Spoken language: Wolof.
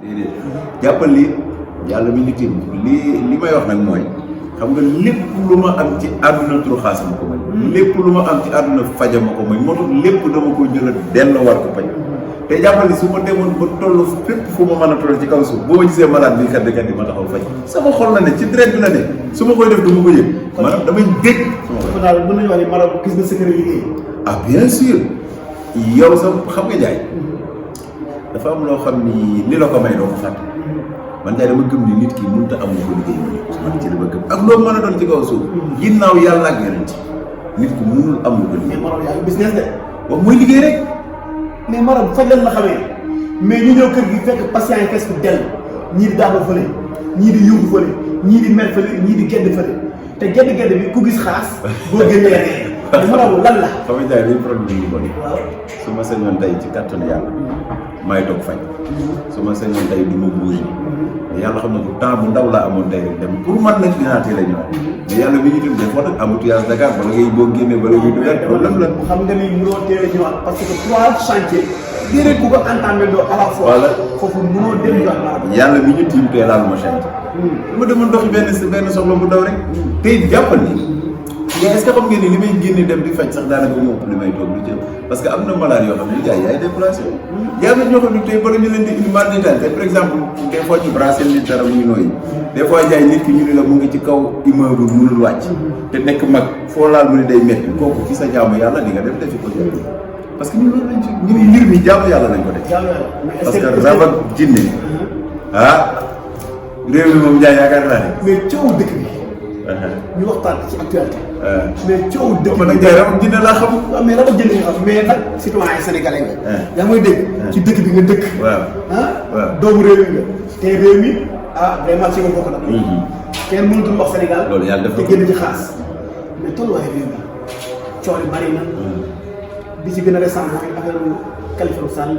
déedéet jàppal li yàlla mi ngi tiim li may wax nag mooy xam nga lépp lu ma am ci àdduna turu xaas ma ko may. lépp lu ma am ci àdduna faja ma ko may moo tax lépp dama ko jël delloo war ko faj. te jàppal ni su ma demoon ba toll fépp fu ma mën a toll ci kaw suuf boo ma gisee malade bi kat di ma taxaw faj sama xol la ne ci deret bi la ne su ma koy def du ma ko yëg. maanaam damay dégg. kon daal mën nañu wax ni marabu gis nga secret liggéey. ah bien sûr yow sax xam nga jaay dafa am loo xam ni li la ko may doo ko fàtte man jaay dama gëm ni nit ki mënut a am lu ko liggéey man ci li ma gëm ak loo mën a doon ci kaw suuf ginnaaw yàlla ak yonent nit ki mënul am lu ko liggéey. mais marabu yaa ngi business de. waaw mooy liggéey rek. mais marabu faj lan la xamee mais ñu ñëw kër gi fekk patient yi fees ko dell ñii di daaba fële ñii di yuuxu fële ñii di mer fële ñii di gedd fële te gedd bi ku gis xaas boo génnee rek marabu lan la. xam nga jaay dañuy problème yu bëri. waaw su ma sañoon tey ci kàttanu yàlla maay toog faj su ma sañoon tey du ma bouger yàlla xam na ko temps bu ndaw laa amoon tey rek dem pour man nag dinaa teel a ñëwaat mais yàlla mi ñu dem des fois nag embouteillage Dakar bala ngay boo génnee bala ngay dugal problème la. xam nga ni mënoo teel a ñëwaat parce que 3 chantiers déedéet ku ko entamé doo à la fois. voilà foofu mënoo dem ñëwaat. yàlla mi ñu tiim tey laal ma chantier. ma demoon doxi benn soxla bu ndaw rek tey jàppal ni. mais est-ce que xam ngeen ni li may génne dem di faj sax daanaka moo ëpp li may toog lu jëm parce que am na malade yoo xam ne gars yi yaay déplacé wu. yaa ngi ñoo xam ne tey bala ñu leen di indi mal détail tey par exemple des fois ñu brassé nit dara muy nooyi des fois jaay nit ki ñu ne la mu ngi ci kaw immeuble mënul wàcc te nekk mag foo laal mu ne day métti kooku ci sa jaamu yàlla di nga dem defi ko jël parce que ñun loolu lañ ci ñu ne mbir mi jaamu yàlla lañ ko def. parce que rab ak jinne réew mi moom jaay yaakaar naa ne. mais coow dëkk bi. ñu waxtaan ci actualité. mais coow dëkk bi nag jaay rab ak jinne laa xam. waaw mais rab ak jinne nga xam mais nag citoyen sénégalais nga. yaa ngi may dégg. ci dëkk bi nga dëkk. waaw waaw doomu réew mi nga. te réew mi vraiment ci nga bokk nag. kenn mënatul wax Sénégal. loolu yàlla def te génn ci xaas. mais tolluwaay réew mi coow li bari na. bi ci gën a récent mooy affaire Khalifa Sall